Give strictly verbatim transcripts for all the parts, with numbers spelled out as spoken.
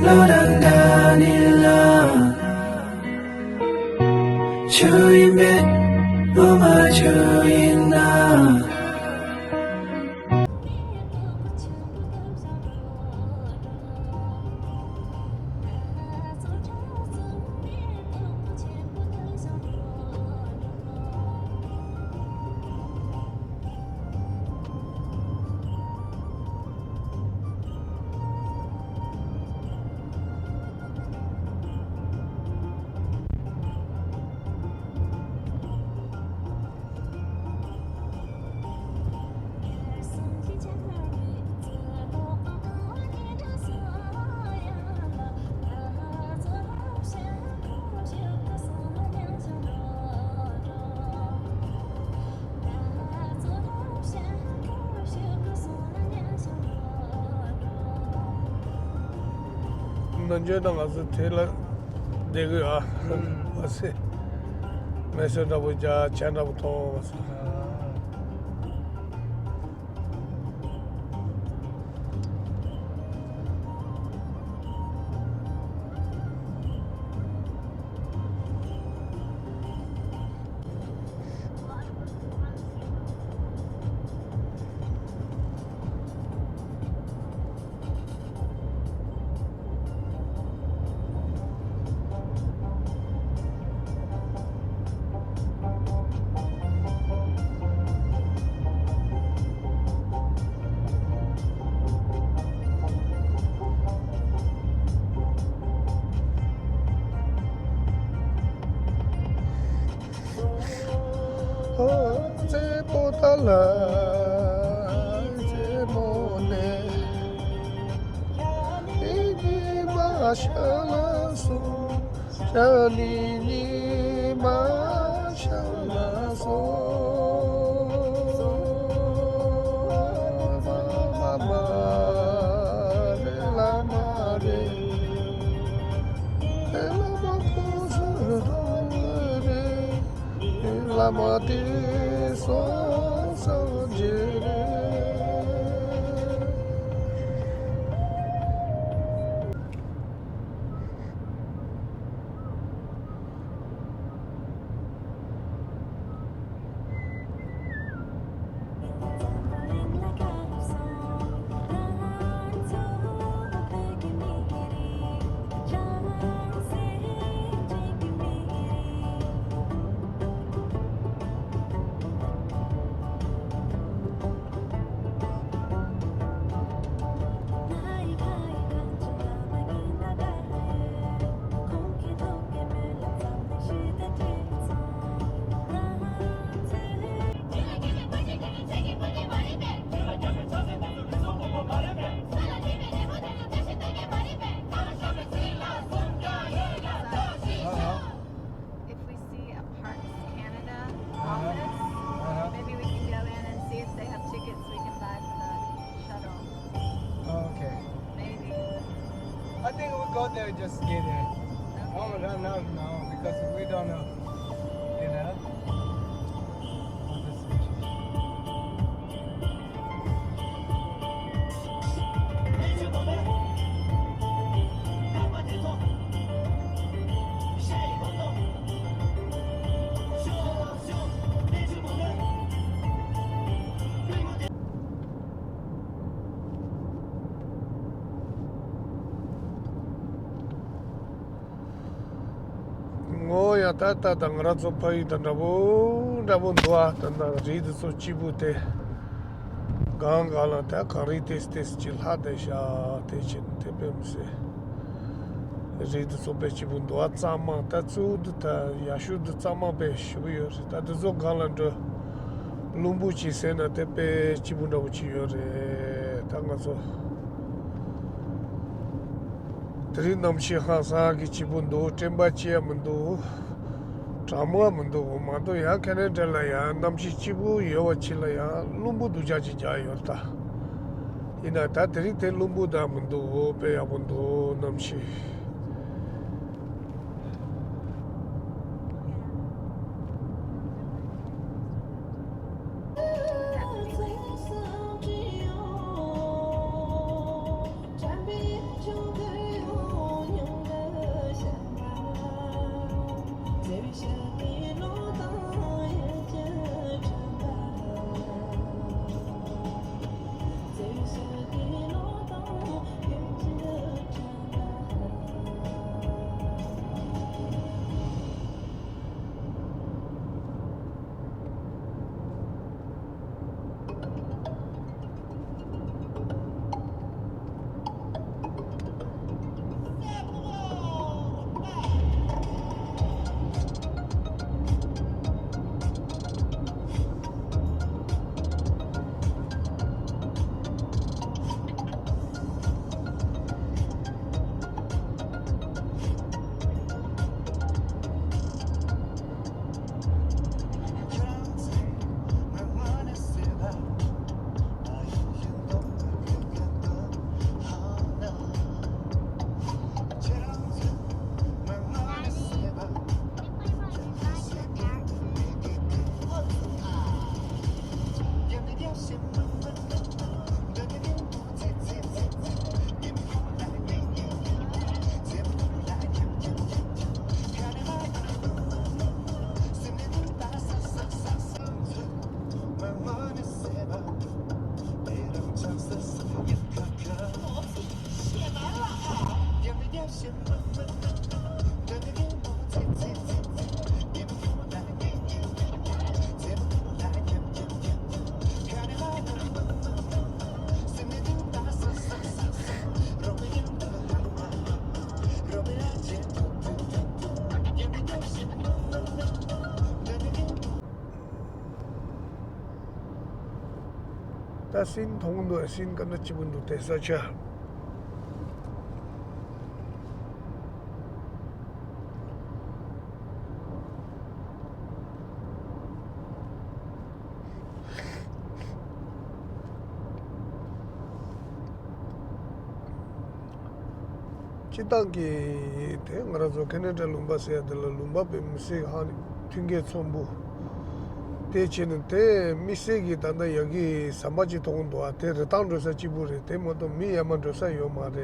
བློ་རང་འདྲ་ནི་ལ། ཆུ་ཡིན་མེད་བློ་མ་ཆུ་ཡིན་ན། ནམ་རྒྱུན་དང་ང་ཚོ་དེ་ལ་བསྡད་དགོས་ཨ། ཨ་སེ། མེ་སོད་འདྲ་པོ་རྒྱག་ཇ་འདྲ་པོ་འཐུང་བ་སོ། ཙེ་པོ་ཏ་ལ་ཙེ་མོ་ནེ། ཨི་ནི་མ་ཤ་ལ་སོ། ཤ་ནི་ནི་མ་ཤ་ལ་སོ། མ་མ་མ་རེ་ལ་མ་རེ། རེ་ལ་མ་ཁོ་སུ་རེ་རེ། བླ་མ་དེ་སོང་སངས་རྒྱས་རེད། If we see a Parks Canada office, maybe we can go in and see if they have tickets we can buy for the shuttle. Oh, okay. Maybe. I think we go there, just get it. Okay. I will run out now because we don't know, you know, what the situation. ངོ་ཡ་ད་ད་ད་ང་རང་ཚོ་ཕ་ཡུལ་དང་འདྲ་པོ་འདྲ་པོ་འདུག་ཨ། ད་ད་རི་དེ་ཚོ་སྐྱིད་པོ་དེ་གང་ག་ལ་ད་གངས་རི་ཏེས་ཏེས་ཅིག་ལྷག་བསྡད་ཤག་དེ་ཕྱིན་དེ་དཔེ་མི་སྲིད། རི་དེ་ཚོ་དཔེ་སྐྱིད་པོ་འདུག་ཨ། གཙང་མ་ད་གཙོ་བོ་འདི་ད་ཡ་ཤུ་འདི་གཙང་མ་དཔེ་ཞེ་པོ་ཡོད་རེད། ད་དེ་ཚོ་སྒང་ལ་འགྲོ་རླུང་བུ་ཅིག་ཟེར་ན་དེ་དཔེ་སྐྱིད་པོ་འདྲ་པོ་ཅིག་ཡོད་རེད། ད་ང་ཚོ། དེ་རིང་གནམ་གཤིས་ཧང་སང་གི་སྐྱིད་པོ་འདུག་སྤྲིན་པ་སྐྱེ་ཡ་མི་འདུག་གྲང་མོ་ཡ་མི་འདུག་མ་གཏོགས་ཡང་ཁེ་ན་ཌ་ལ་ཡང་གནམ་གཤིས་སྐྱིད་པོ་ཡོད་པ་ཅིག་ལ་ཡང་རླུང་བུ་སྡུག་ཅག་ཅིག་རྒྱག་ཡོད་ད། ཡིན་ན་ད་དེ་རིང་དེ་རླུང་བུ་ད་མི་འདུག་དཔེ་ཡག་པོ་འདུག་གནམ་གཤིས། ད་སིན་མཐོང་གི་འདུག་སིན་ག་འདྲ་སྐྱིད་པོ་འདུག་དེ་ས་ཆ། སྤྱིར་བཏང་གི་དེ་ང་རང་ཚོ་ཁེ་ན་ཌ་ལུང་པ་ཟེར་ཡ་དེ་ལ་ལུང་པ་དཔེ་མི་སྲིད་ཧ་ནི་མཐུན་རྐྱེན་ཚང་པོ། དེ་བྱས་ནས་དེ་དམིགས་བསལ་གྱི་ད་ལྟ་ཡ་གི་ཟམ་པ་གཅིག་མཐོང་འདུག་ཨ་དེ་རི་ཐང་འགྲོ་ས་གཅིག་པུ་རེད། དེ་མ་གཏོགས་མི་ཡར་མར་འགྲོ་ས་ཡོད་མ་རེད།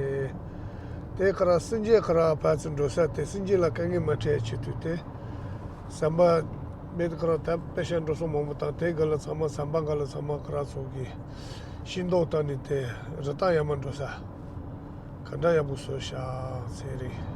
དེ་ཁ་ར་སེང་གེ་ཁ་ར་ཕར་ཚུར་འགྲོ་ས་དེ་སེང་གེ་ལ་དཀའ་ངལ་མ་འཕྲད་ཆེད་དུ་དེ་ཟམ་པ་མེད་ཁ་ར་ད་པེ་ཤ་འགྲོ་སོང་མང་པོ་དང་དེ་ག་ལ་ཚང་མ་ཟམ་པ་ག་ལ་ཚང་མ་ཁ་ར་ཚོ་གི་ཤིང་ཏོག་བཏང་ནས་དེ་རི་ཐང་ཡར་མར་འགྲོ་ས། ག་འདྲ་ཡག་པོ་བཟོས་ཤག་ཚེ་རིང་།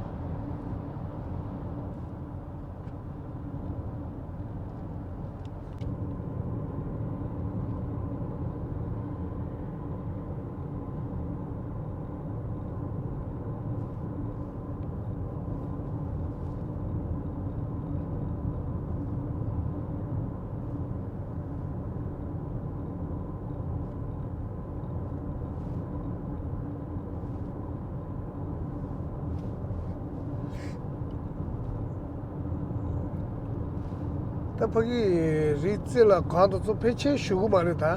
ད་ཕ་གི་རི་རྩེ་ལ་གང་དུ་ཚོ་ཕལ་ཆེར་བཞུགས་གི་མ་རེད་ད།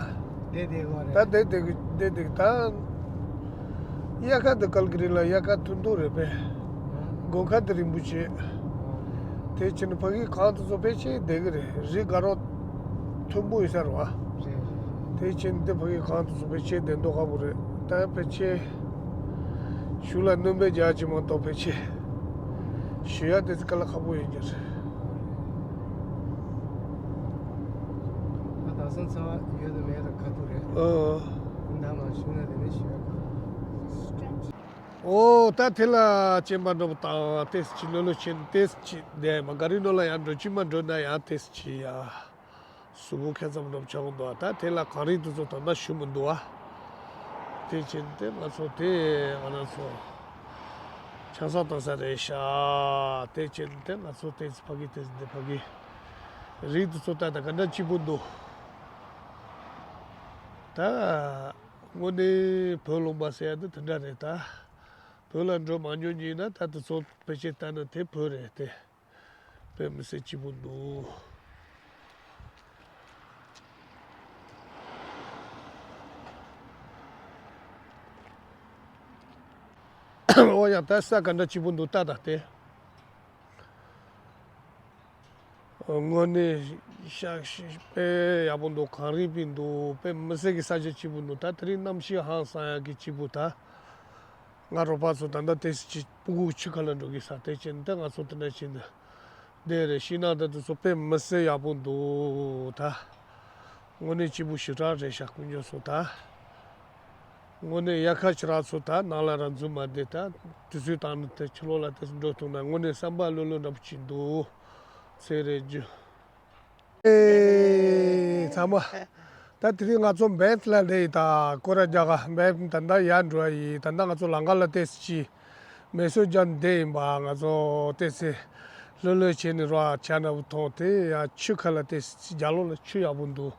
བསྡད་བསྡད་གོ་རེད། ད་བསྡད་བསྡད་གི་བསྡད་བསྡད་གི་ད། དབྱར་ཁ་དེ་ཀལ་གི་རི་ལ་དབྱར་ཁ་ཐུང་ཐུང་རེད་པས། དགུན་ཁ་དེ་རིང་པོ་བྱེད། དེ་ཕྱིན་ཕ་གི་གང་དུ་ཚོ་ཕལ་ཆེར་བསྡད་གི་རེད། རི་དགའ་རོགས་མཐོན་པོ་ཡོད་ས་རེད་བ། རེད་རེད། དེ་ཕྱིན་དེ་ཕ་གི་གང་དུ་ཚོ་ཕལ་ཆེར་བསྡད་མདོག་ཁ་པོ་རེད། ད་ཕལ་ཆེར་གཞུག་ལ་སྣོན་པ་རྒྱག་གི་མ་གཏོགས་ཕལ་ཆེར་བཞུགས་ཡ་དེ་ཚོ་དཀའ་ལས་ཁག་པོ་ཡོད་ཀྱི་རེད། ད་དེང་སང་ཚ་བ་ཡོད་དང་མེད་ལ་ཁ་ཐུག་རེད། ཨོ། འདམ་ལ་བཞུགས་ན་དེ་ནས་ཞུ་ཡ་ག་ཨོ་ད་དེ་ལ་ཅན་པ་འགྲོ་བ་དང་ཏེས་ཅི་ལོ་ལོ་ཆེན་ཏེས་ཅི་དེ་མ་ག་རི་ནོ་ལ་ཡང་འགྲོ་ཅི་མ་འགྲོ་ན་ཡང་ཏེས་ཅི་ཡ། གཟུགས་པོ་ཁེ་ཙམ་འགྲོ་ཆོག་འདུག་ད་དེ་ལ་གངས་རི་དེ་ཚོ་ད་ལྟ་ཞུ་མི་འདུག་ཨ། དེ་ཕྱིན་ཏེ་ང་ཚོ་དེ་ང་རང་ཚོ་ཆང་ས་བཏང་ས་རེད་ཤག་དེ་ཕྱིན་ཏེ་ང་ཚོ་དེ་ཕ་གི་དེ་འདི་ཕ་གི་རི་དེ་ཚོ་ད་ལྟ་ག་འདྲ་སྐྱིད་པོ་འདུག་ད་དངོས་གནས་བོད་ལུང་པ་ཟེར་ཡ་དེ་དེ་འདྲ་རེད་ད། བོད་ལ་འགྲོ་མ་མྱོང་མཁན་ཡིན་ན་ད་དེ་ཚོ་ཕལ་ཆེར་ལྟ་ན་དེ་བོད་རེད་དེ། དཔེ་མི་སྲིད་སྐྱིད་པོ་འདུག་ཨོ་ཡ་ད་ས་ག་འདྲ་སྐྱིད་པོ་འདུག་ལྟ་ད་དེ། དངོས་གནས་ཤག་ཤིག་དཔེ་ཡག་པོ་འདུག་གངས་རི་པི་འདུག་དཔེ་མི་སྲིད་ཀྱི་ས་ཆ་སྐྱིད་པོ་འདུག་ད་དེ་རིང་གནམ་གཤིས་ཧང་སང་ཡག་གི་སྐྱིད་པོ་ད། ང་རོགས་པ་ཚོ་ད་ལྟ་ཏེ་སི་ཅི་སྤུ་གུ་ཆུ་ཁ་ལ་འགྲོ་གི་ས་དེ་ཅན་ད་ང་ཚོ་དེ་འདྲ་ཅན་ད་དེ་རེད་ཤི་ན་ད་དེ་ཚོ་དཔེ་མི་སྲིད་ཡག་པོ་འདུག་ད། དངོས་གནས་སྐྱིད་པོ་ཞེ་དྲག་རེད་ཤག་དཀོན་མཆོག་གསུམ་ད། དངོས་གནས་དབྱར་ཁ་ཁྱེད་རང་ཚོ་ད་ནང་ལ་རང་འཛུལ་མ་བསྡད་ད་དུས་ཚོད་བཏང་ནས་དེ་ཕྱི་ལོགས་ལ་དེ་འགྲོ་ཐུབ་ན་དངོས་གནས་བསམ་པ་ལྷོད་ལྷོད་འདྲ་པོ་ཅིག་འདུག་ཚེ་རེ་རྒྱུ། ཨེ། ཚང་མ། ད་དེ་རིང་ང་ཚོ་བེན་ལ་སླེབས་ཡིན་ད་སྐོར་ར་རྒྱག་ག་བེན་ད་ལྟ་ཡར་འགྲོ་ཡ་ཡིན། ད་ལྟ་ང་ཚོ་ལམ་ཁ་ལ་ཏེ་སི་ཅི་མེ་སོ་ཇམ་བསྡད་ཡིན་པ། ང་ཚོ་ཏེ་སི་ལྷོད་ལྷོད་བྱས་ནས་རོ་ཆ་ན་བུ་ཐོང་དེ་ཡ་ཆུ་ཁ་ལ་ཏེ་སི་ཅི་རྒྱ་ལོ་ལ་ཆུ་ཡག་པོ་འདུག་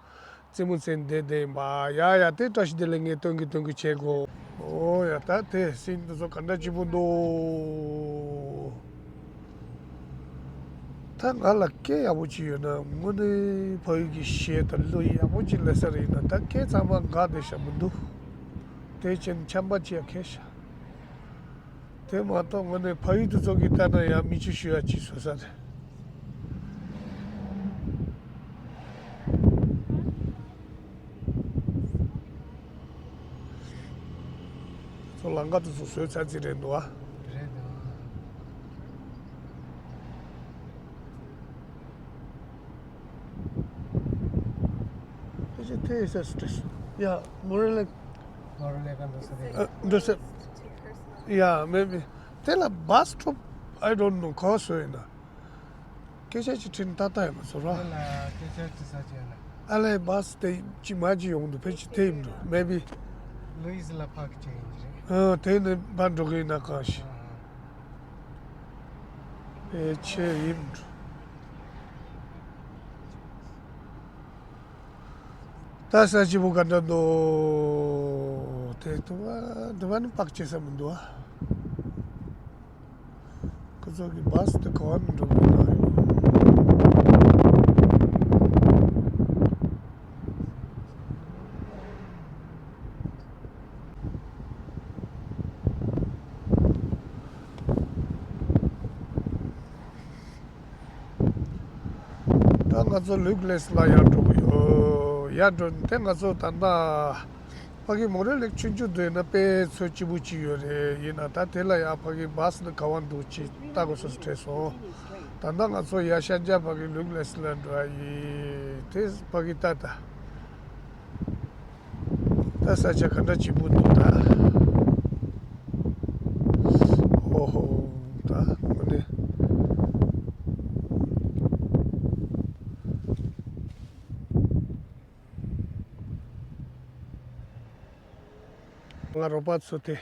རྩེད་མོ་རྩེ་བསྡད་བསྡད་ཡིན་པ། ཡ་ཡ་དེ་བཀྲ་ཤིས་བདེ་ལེགས་ངས་སྟོན་གི་སྟོན་གི་བྱེད་དགོ་ཨོ་ཡ་ད་དེ་སིན་དེ་ཚོ་ག་འདྲ་སྐྱིད་པོ་འདུག་ད་ང་ལ་སྐད་ཡག་པོ་ཅིག་ཡོད་ན་དངོས་གནས་ཕ་ཡུལ་གྱི་གཞས་དང་གླུ་ཡག་པོ་ཅིག་ལེན་ས་རེད་ཡིན་ན་ད་སྐད་ཚང་མ་འགག་བསྡད་ཤག་མི་འདུག་དེ་ཕྱིན་ཆམ་པ་ཅིག་ཡ་ཁེལ་ཤག་དེ་མ་གཏོགས་དངོས་གནས་ཕ་ཡུལ་དུ་ཚོགས་ཀྱི་ལྟ་ན་ཡང་མི་ཆུ་ཞུ་ཡ་ཅིག་བཟོ་ས་རེད། ཚོ་ལམ་ཁ་དེ་ཚོ་བཟོས་ཚར་རྩིས་རེད་འདུག་ཨ། རེད་འདུག་ཨ། ཕལ་ཆེར་དེ་ཡི་ས་སུ་བྲིས་སོང་། ཡ། མོ་རེ་ལེ། མོ་རེ་ལེ་ག་འདུག་ས་རེད། ཨ། འདུག་ས། ཡ། མེ་མེ། དེ་ལ་bus stop, I don't know, ག་བ་བཟོས་ཡིན་ན། སྐད་ཆ་ཅིག་དྲིས་ན་ཏག་ཏག་ཡིན་མ་བཟོ་ར། དེ་ལ་སྐད་ཆ་དྲི་ས་ཅིག་ཡོད་ན། ཨ་ལས་bus དེ་ཅི་མ་ཅི་ཡོང་འདུག་ཕལ་ཆེར་དེ་ཡིན་འགྲོ། Maybe Louis ལ་park བྱས་ཡིན་རེད། ཨ་དེ་ནས་ཕར་འགྲོ་གི་ཡིན་ན་གང་ཤེས། ཨ། ཕལ་ཆེར་ཡིན་འགྲོ། ད་ས་སྐྱིད་པོ་ག་འདྲ་འདུག་དེ་དུ་བ་དུ་བ་ནི་park བྱེད་ས་མི་འདུག་ཨ། ཁོ་ཚོ་གི་bus དེ་ག་བ་ནས་འགྲོ་གི་ཡོད་ན། ད་ང་ཚོ་ལུག་ལེས་ལ་ཡར་འགྲོ་གི་ཡོད། ཡར་འགྲོ་དེ་ང་ཚོ་ད་ལྟ་ཕ་གི་མོ་རེ་ལེགས་ཆུང་ཆུང་དུ་ཡིན་ན་དཔེ་ཚོད་སྐྱིད་པོ་ཅིག་ཡོད་རེད། ཡིན་ན་ད་དེ་ལ་ཡར་ཕ་གི་bus ནི་ག་བ་འདུག་ཅིག་ལྟ་དགོས་བསམ་དྲན་སོང་། ད་ལྟ་ང་ཚོ་ཡར་ཤར་རྒྱག་ཕ་གི་ལུག་ལེས་ལ་འགྲོ་ཡ་ཡིན། དེ་ཕ་གི་ལྟ་ད། ད་ས་ཆ་ག་འདྲ་སྐྱིད་པོ་འདུག་ད། ཨོ་ཧོ། ད་དངོས་གནས། ང་རོགས་པ་ཚོ་དེ།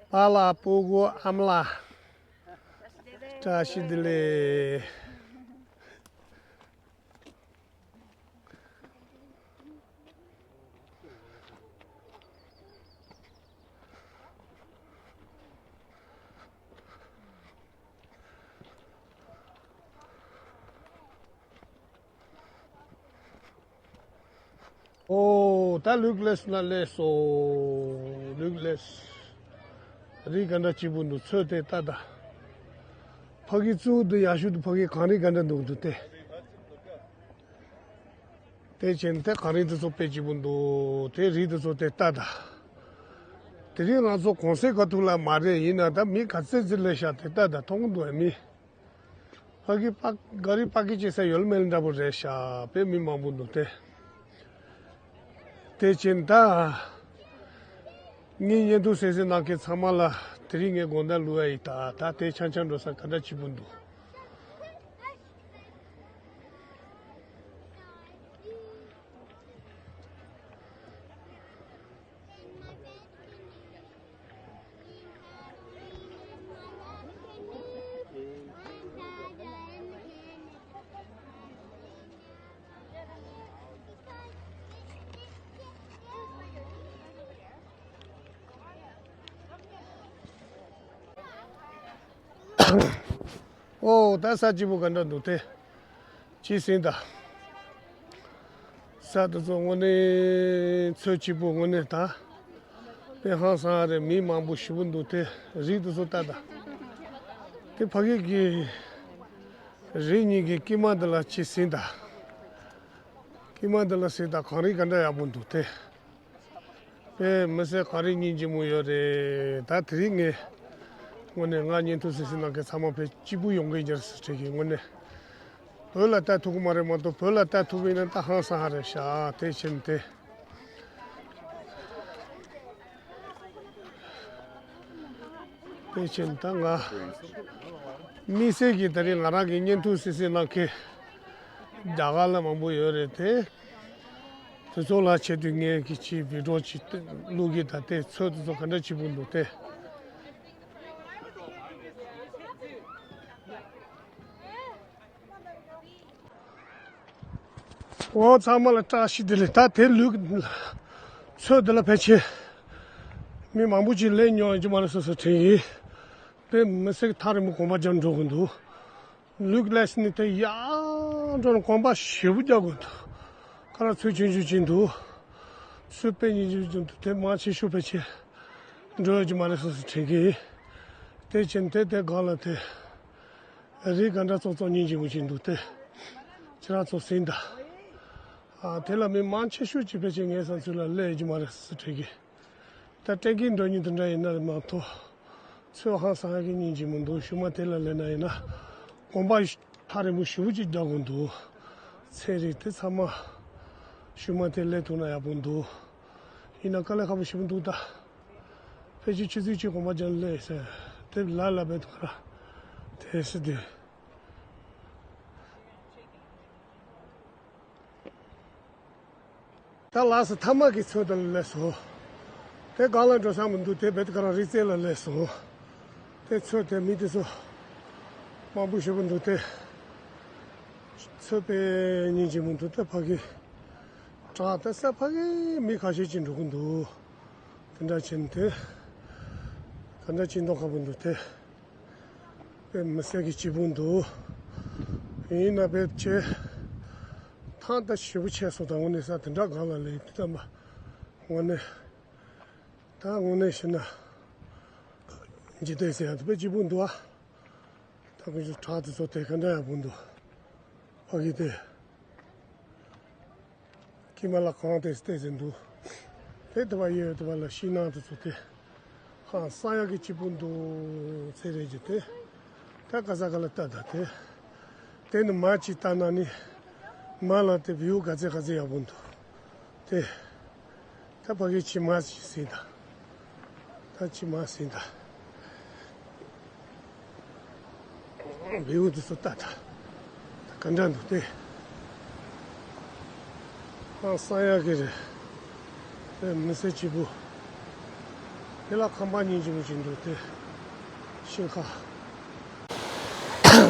པཱ་ལགས། སྤུ་གུ། ཨ་མ་ལགས། བཀྲ་ཤིས་བདེ་ལེགས། ཨོ། ད་ལུག་ལེས་ན་སླེབས་སོང་། ལུག་ལེས། རི་ག་འདྲ་སྐྱིད་པོ་འདུག་ཚོད་དེ་ལྟ་ད། ཕ་གི་གཙོ་བོ་འདི་ཡག་ཤོས་འདུག་ཕ་གི་གངས་རི་ག་འདྲ་འདུག་འདུག་སྟེ། དེ་བྱས་ནས་དེ་གངས་རི་འདི་ཚོ་དཔེ་སྐྱིད་པོ་འདུག་དེ་རི་འདི་ཚོ་དེ་ལྟ་ད། དེ་རིང་ང་ཚོ་གུང་སེང་ག་ཐུག་ལ་མ་རེད། ཡིན་ན་ད་མི་ག་ཚད་ཅིག་སླེབས་ཤག་དེ་ལྟ་ད། མཐོང་གི་འདུག་ཨ་མི། ཕ་གི་པ་ག་རི་པ་ཀི་བྱེད་ས་ཡོད་མེད་འདྲ་པོ་རེད་ཤག་དཔེ་མི་མང་པོ་འདུག་སྟེ། དེ་བྱས་ནས་ད། ངའི་བརྙན་ཐུང་གཟིགས་གཟིགས་གནང་མཁན་ཚང་མ་ལ་དེ་རིང་ངས་དགོངས་དག་བླུག་ཡ་ཡིན། ད་ད་དེ་འཆམ་འཆམ་འགྲོ་ས་ག་འདྲ་སྐྱིད་པོ་འདུག་ཨོ། ད་ས་སྐྱིད་པོ་ག་འདྲ་འདུག་དེ། ཅི་ཟིན་ད། ས་དེ་ཚོ་དངོས་གནས་ཚོད་སྐྱིད་པོ་དངོས་གནས་ད། དཔེ་ཧང་སང་རེད། མི་མང་པོ་ཞེ་པོ་འདུག་དེ་རི་དེ་ཚོ་ལྟ་ད། དེ་ཕ་གི་གི་རི་གཉིས་ཀྱི་དཀྱིལ་མ་དེ་ལ་ཅི་ཟིན་ད། དཀྱིལ་མ་དེ་ལ་ཟིན་ད། གངས་རི་ག་འདྲ་ཡག་པོ་འདུག་དེ། དཔེ་མི་སྲིད་གངས་རི་སྙིང་རྗེ་མོ་ཡོད་རེད། ད་དེ་རིང་ངས་དངོས་གནས་ང་བརྙན་ཐུང་གཟིགས་གཟིགས་གནང་མཁན་ཚང་མ་དཔེ་སྐྱིད་པོ་ཡོང་གི་འགྱུར་ཟེར་དྲན་གི། དངོས་གནས་བོད་ལ་ལྟ་ཐུབ་ཀྱི་མ་རེད་མ་གཏོགས། བོད་ལ་ལྟ་ཐུབ་པ་ཡིན་ན་ད་ཧང་སང་ཧ་རེད་ཤག་དེ་བྱས་ནས་དེ། དེ་བྱས་ནས་ད་ང་། དམིགས་བསལ་གྱིས་དེ་རིང་ང་རང་གི་བརྙན་ཐུང་གཟིགས་གཟིགས་གནང་མཁན་རྒྱ་གར་ལ་མང་པོ་ཡོད་རེད་དེ། དེ་ཚོ་ལ་ཆེད་དུ་ངས་ཀྱི་ཅིག་བི་ཌི་ཡོ་ཅིག་བླུག་གི། ད་དེ་ཚོད་དེ་ཚོ་ག་འདྲ་སྐྱིད་པོ་འདུག་དེ། འོ། ཚང་མ་ལ་བཀྲ་ཤིས་བདེ་ལེགས། ད་དེ་ལུག་ཚོད་དེ་ལ་ཕལ་ཆེར་མི་མང་པོ་ཅིག་སླེབས་མྱོང་ཡོད་ཀྱི་མ་རེད་བསམ་བསམ་དྲན་གི། དཔེ་མི་སྲིད་ཐག་རིང་པོ་གོམ་པ་རྒྱག་འགྲོ་གི་འདུག་ལུག་ལེས་ནི་དེ་ཡར་འགྲོ་ན་གོམ་པ་ཞེ་པོ་རྒྱག་དགོས་འདུག་ཁ་ལག་ཚོད་ཆུང་ཆུང་ཅིག་འདུག་ཚོད་དཔེ་སྙིང་རྗེ་ཅིག་འདུག་དེ་མང་ཆེ་ཤོས་ཕལ་ཆེར་འགྲོ་ཡོད་ཀྱི་མ་རེད་བསམ་བསམ་དྲན་གི། དེ་བྱས་ནས་དེ་དེ་སྒང་ལ་དེ་རི་ག་འདྲ་ཙོག་ཙོག་སྙིང་རྗེ་མོ་ཅིག་འདུག་དེ་ཁྱེད་རང་ཚོ་ཟིན་ད། ཨ། དེ་ལ་མི་མང་ཆེ་ཤོས་ཅིག་ཕལ་ཆེར་ངའི་བསམ་ཚུལ་ལ་སླེབས་ཡོད་ཀྱི་མ་རེད་བསམ་བསམ་དྲན་གི། ད་ཊེག་ཀིང་འགྲོ་མཁན་དེ་འདྲ་ཡིན་ན་མ་གཏོགས། ཚོད་ཧང་སང་ཡག་གི་སྙིང་རྗེ་མི་འདུག་ཤུལ་མ་དེ་ལ་སླེབས་ན་ཡིན་ན། གོམ་པ་ཐག་རིང་པོ་ཞེ་པོ་ཅིག་རྒྱག་དགོས་འདུག་ཚན་རིག་དེ་ཚང་མ་ཤུལ་མ་དེ་སླེབས་ཐུབ་ན་ཡག་པོ་འདུག་ཡིན་ན་དཀའ་ལས་ཁག་པོ་ཞེ་པོ་འདུག་ད། ཕལ་ཆེར་ཆུ་ཚོད་གཅིག་གོམ་པ་རྒྱག་སླེབས་ཟེར། དེབ་ལ་ལ་བེད་ཁ་ར་དེ་སི་དེ། ད་ལགས་སོ། ཐ་མག་གི་ཚོད་དང་སླེབས་སོང་། དེ་གང་ལ་འགྲོ་ས་མི་འདུག་དེ་བེད་ཁ་ར་རི་རྩེ་ལ་སླེབས་སོང་། དེ་ཚོད་དེ་མི་དེ་ཚོ་མང་པོ་ཞེ་པོ་འདུག་དེ་ཚོད་དཔེ་སྙིང་རྗེ་མོ་འདུག་དེ་ཕ་གི་བྲག་དེ་ས་ཕ་གི་མི་ཁ་ཤས་ཅིག་འགྲོ་གི་འདུག་དེ་འདྲ་བྱས་ནས་དེ་ག་འདྲ་ཅིག་མདོག་ཁ་པོ་འདུག་དེ་དཔེ་མི་སྲིད་ཀྱི་སྐྱིད་པོ་འདུག་ཡིན་ན་དཔེ་ཆེ། ཐང་ད་ཞེ་པོ་ཆེ་སོང་། ད་དངོས་གནས་ས་དེ་འདྲ་གང་ལ་ལས་དེ་ད་མ་དངོས་གནས་ད་དངོས་གནས་བཤད་ན་འཇིག་རྟེན་ཟེར་ཡང་དེ་དཔེ་སྐྱིད་པོ་འདུག་ཨ། ད་ཁོ་ཚོ་བྲག་དེ་ཚོ་དེ་ག་འདྲ་ཡག་པོ་འདུག་ཕ་གི་དེ། ཀི་མ་ལ་གང་དེ་བལྟས་ཟིན་འདུག་དེ་དེ་བ་ཡོད་དེ་བ་ལ་ཤིང་ནགས་དེ་ཚོ་དེ། ཧང་སང་ཡག་གི་སྐྱིད་པོ་འདུག་ཚེ་རེ་རྗེ་དེ། ད་ག་ས་ག་ལ་ལྟ་ད་དེ། དེ་ནི་མ་ཅིག་ལྟ་ན་ནི། མ་ལ་དེ་བིའུ་ག་ཚད་ག་ཚད་ཡག་པོ་འདུག་དེ། ད་ཕ་གི་ཕྱི་མ་ཞིག་ཟིན་ད། ད་ཕྱི་མ་ཟིན་ད། བེའུ་འདི་ཚོ་ལྟ་ད། ད་ག་འདྲ་འདུག་སྟེ། ཧང་སང་ཡག་གི་རེད། དཔེ་མི་སྲིད་སྐྱིད་པོ། དེ་ལ་ཁང་པ་སྙིང་རྗེ་མོ་ཅིག་འདུག་སྟེ། ཤིང་ཁ།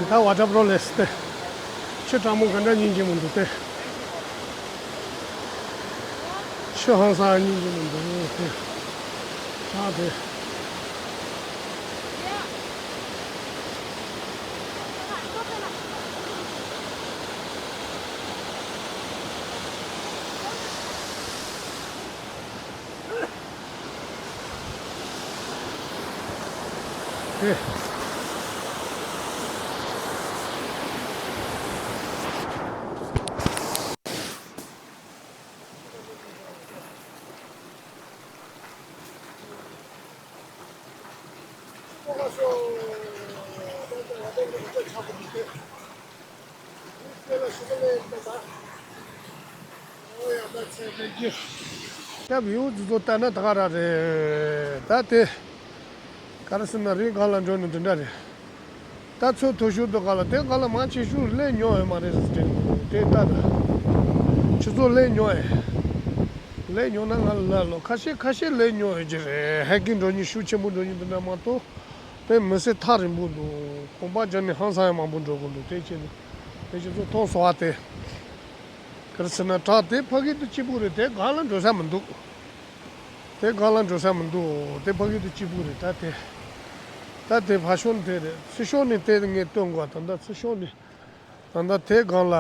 ད་ཝ་ཊར་ཕོལ་ལས་སྟེ། ཆུ་གྲང་མོ་ག་འདྲ་སྙིང་རྗེ་མོ་འདུག་སྟེ། ཆུ་ཧང་སང་སྙིང་རྗེ་མོ་འདུག་སྟེ། ད་དེ། སྐབས་ཡོད་འདི་ཚོ་ལྟ་ན་ད་ག་རང་རེད། ད་དེ་ག་རེ་ཟེར་ན་རི་སྒང་ལ་འགྲོ་ནི་འདི་འདྲ་རེད། ད་ཚོད་མཐོ་ཤོས་འདི་སྒང་ལ་དེ་སྒང་ལ་མང་ཆེ་ཤོས་སླེབས་མྱོང་ཡོད་མ་རེད་ཟེར་དྲན་འདུག་དེ་ལྟ་ན་ཁྱེད་ཚོ་སླེབས་མྱོང་ཨེ། སླེབས་མྱོང་ན་ང་ལ་ལབ་ལོ། ཁ་ཤས་ཁ་ཤས་སླེབས་མྱོང་ཡོད་ཀྱི་རེད། ཧའི་ཀིང་འགྲོ་མཁན་ཤུགས་ཆེན་པོ་འགྲོ་མཁན་འདི་འདྲ་མ་གཏོགས། དཔེ་མི་སྲིད་ཐག་རིང་པོ་འདུག་གོམ་པ་རྒྱག་ནས་ཧང་སང་ཡང་མང་པོ་འགྲོ་དགོས་འདུག་དེ་བྱས་ནས་དེ་བྱས་ཚོ་མཐོང་སོང་བ་དེ། ག་རེ་ཟེར་ན་བྲག་དེ་ཕ་གི་དུ་སྐྱིད་པོ་རེད། དེ་སྒང་ལ་འགྲོ་ས་མི་འདུག་དེ་སྒང་ལ་འགྲོ་ས་མི་འདུག་དེ་ཕ་གི་དུ་སྐྱིད་པོ་རེད། ད་དེ། ད་དེ་ཕར་ཕྱོགས་ནས་དེ་རེད། ཚུར་ཕྱོགས་ནས་དེ་ངས་སྟོན་དགོས། ད་ད་ཚུར་ཕྱོགས་ནས་ད་ད་དེ་སྒང་ལ།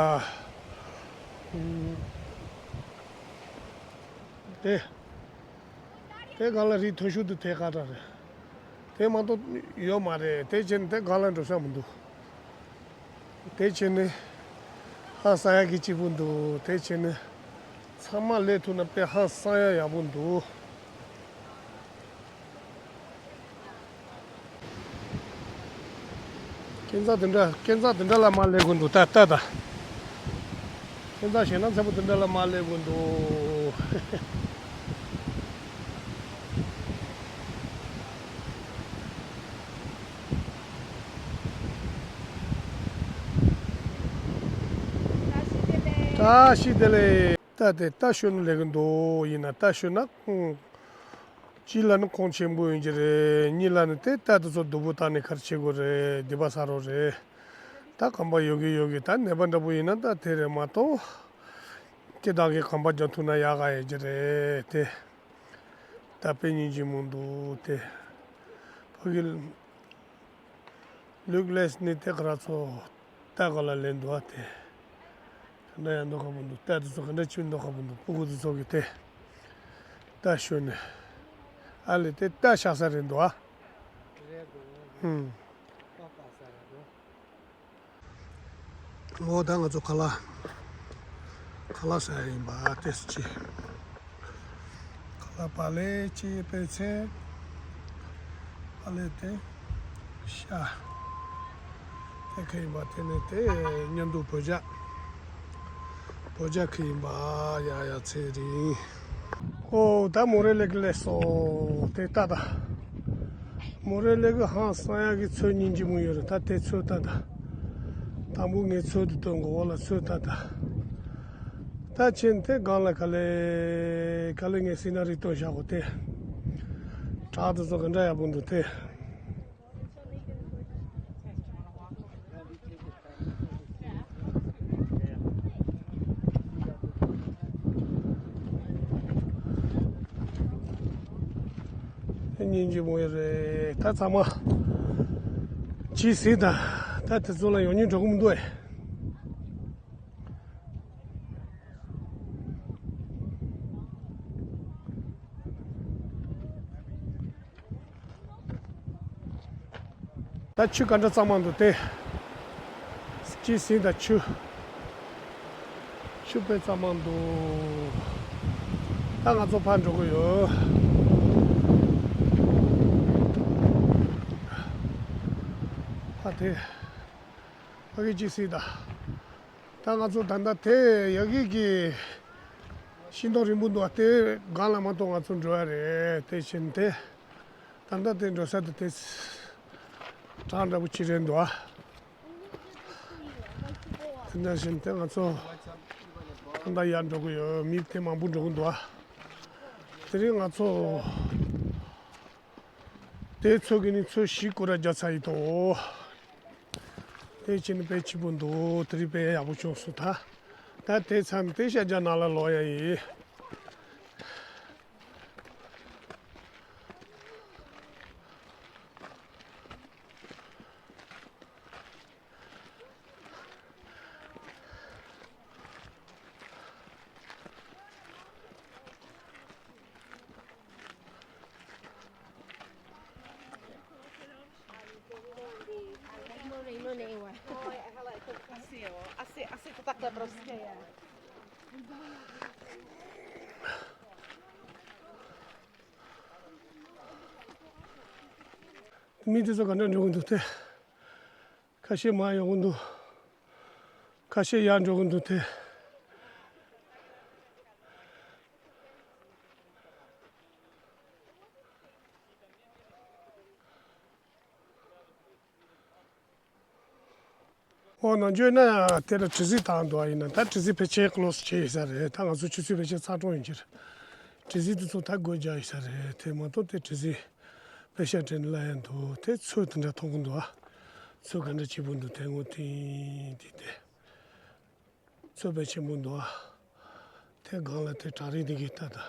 དེ། དེ་སྒང་ལ་རི་མཐོ་ཤོས་དེ་དེ་ག་འདྲ་རེད། དེ་མ་གཏོགས་ཡོད་མ་རེད། དེ་བྱས་ནས་དེ་སྒང་ལ་འགྲོ་ས་མི་འདུག་དེ་བྱས་ནས་ཧང་སང་ཡག་གི་སྐྱིད་པོ་འདུག་དེ་བྱས་ནས་ཚང་མ་སླེབས་ཐུབ་ན་དཔེ་ཧང་སང་ཡག་ཡག་པོ་འདུག་ཁྱེད་ཚང་དེ་འདྲ། ཁྱེད་ཚང་དེ་འདྲ་ལ་མ་སླེབས་དགོས་འདུག་ད་ལྟ་ད། ཁྱེད་ཚང་ཞེད་སྣང་ཚ་པོ་དེ་འདྲ་ལ་མ་སླེབས་དགོས་འདུག་བཀྲ་ཤིས་བདེ་ལེགས། ད་དེ་རྟ་ཞོན་ནས་སླེབས་ཀྱི་འདུག་ཡིན་ན་རྟ་ཞོན་ན་ཁོང་། གཅིག་ལ་ནི་ཁོང་ཆེན་པོ་ཡིན་གྱི་རེད། གཉིས་ལ་ནི་དེ་རྟ་དེ་ཚོ་སྡུག་པོ་བཏང་ནས་ག་རེ་བྱེད་དགོས་རེད། སྡིག་པ་བསགས་རོགས་རེད། ད་གོམ་པ་ཡོད་གི་ཡོད་གི་ད་ནད་པ་འདྲ་པོ་ཡིན་ན་ད་དེ་རེད་མ་གཏོགས། སྐྱིད་དག་གི་གོམ་པ་རྒྱག་ཐུབ་ན་ཡག་ག་ཡོད་ཀྱི་རེད་དེ། ད་དཔེ་སྙིང་རྗེ་མོ་འདུག་དེ། ཕ་གི། ལུག་ལས་ནི་དེ་ག་ར་ཚོ་རྟ་ག་ལ་ལེན་འདུག་ཨ་དེ། ག་འདྲ་ཡང་མདོག་ཁ་པོ་འདུག་རྟ་དེ་ཚོ་ག་འདྲ་ཆུ་མདོག་ཁ་པོ་འདུག་སྤུ་གུ་དེ་ཚོ་གི་དེ། རྟ་ཞོན་ནས། ཨ་ལེ་དེ་རྟ་བཞག་ས་རེད་འདུག་ཨ། ཧུམ། འོ་ད་ང་ཚོ་ཁ་ལག་ཁ་ལག་ཟ་ཡ་ཡིན་པ་ཏེས་ཅི། ཁ་ལག་པ་ལེ་ཅི་པེ་ཚེ། པ་ལེ་ཏེ། ཤ། དེ་ཁ་ཡིན་པ་དེ་ནས་དེ་མཉམ་དུ་བོད་ཇ། བོད་ཇ་ཁ་ཡིན་པ་ཡ་ཡ་ཚེ་རིང་། ཨོ་ད་མོ་རེ་ལེགས་ལེགས་སོ་དེ་ལྟ་ད། མོ་རའི་ཀླད་ཀོར་ཧང་སང་ཡག་གི་ཚོད་སྙིང་རྗེ་མོ་ཡོད་རེད། ད་དེ་ཚོད་ད་ད། དང་པོ་ངས་ཚོད་དེ་སྟོན་གོ། འོ་ལ་ཚོད་ད་ད། ད་ཕྱིན་དེ་སྒང་ལ་ག་ལེ་ག་ལེ་ངས་སི་ན་རི་སྟོན་བཞག་གོ། དེ་བྲག་དེ་ཚོ་ག་འདྲ་ཡག་པོ་འདུག་དེ། སྙིང་རྗེ་མོ་ཡོད་རེད། ད་ཚང་མ་ཇི་སྲིད་ད་ད་དེ་ཚོ་ལ་ཡོང་སྙིང་འདོད་ཀྱི་མི་འདུག་ཨེ། ད་ཆུ་ག་འདྲ་གཙང་མ་འདུག་སྟེ། ཅི་ཟིན་ད་ཆུ། ཆུ་དཔེ་གཙང་མ་འདུག་ད་ང་ཚོ་ཕར་འགྲོ་གི་ཡོད། ཕ་དེ། ཕ་གི་ཅི་ཟིན་ད། ད་ང་ཚོ་ད་ལྟ་དེ་ཡ་གི་གི་ཤིང་སྡོང་རིང་པོ་འདུག་ཨ། དེ་སྒང་ལ་མ་གཏོགས་ང་ཚོ་འགྲོ་ཡ་རེད། དེ་བཞིན་དེ་ད་ལྟ་དེ་འགྲོ་ས་དེ་དེ་གྲང་འདྲ་པོ་ཅིག་རེད་འདུག་ཨ། དེ་འདྲ་བཞིན་དེ་ང་ཚོ་ད་ལྟ་ཡར་འགྲོ་གི་ཡོད། མི་དེ་མང་པོ་འགྲོ་གི་འདུག་ཨ། དེ་རིང་ང་ཚོ་དེ་ཚོ་གི་ནི་ཚོ་ཞིག་སྐོར་ར་རྒྱག་ཚར་ཡི་ཏོ། དེ་ཕྱིན་དཔེ་སྐྱིད་པོ་འདུག་དེ་རིང་དཔེ་ཡག་པོ་བྱུང་སོང་ད། ད་དེ་མཚམས་དེ་ཤར་རྒྱག་ནང་ལ་ལོག་ཡ་ཡིན། མི་དེ་ཚོ་ག་འདྲ་འགྲོ་གི་འདུག་སྟེ། ཁ་ཤས་མར་ཡོང་གི་འདུག་ཁ་ཤས་ཡར་འགྲོ་གི་འདུག་སྟེ། འོ་ནང་བརྗོད་ན་དེ་ལ་གྲུ་གཟིངས་བཏང་འདུག་ཨ། ཡིན་ན་ད་གྲུ་གཟིངས་ཕལ་ཆེར་ཀློ་སི་བྱས་ཡོད་ས་རེད། ད་ང་ཚོ་ཆུ་ཚོད་ཕལ་ཆེར་ཚ་གྲང་ཡིན་གྱི་རེད། གྲུ་གཟིངས་དེ་ཚོ་ད་སྒོ་རྒྱག་ཡོད་ས་རེད། དེ་མ་གཏོགས་དེ་གྲུ་གཟིངས་པེ་ཤ་དྲན་ལ་ཡང་འདུག་དེ་ཚོད་དེ་འདྲ་མཐོང་གི་འདུག་ཨ། ཚོད་ག་འདྲ་སྐྱིད་པོ་འདུག་དེ་ངོ་ཏིང་དེ་དེ། ཚོད་དཔེ་ཆེན་པོ་འདུག་ཨ། དེ་སྒང་ལ་དེ་བྲག་རི་འདི་གི་ལྟ་ད།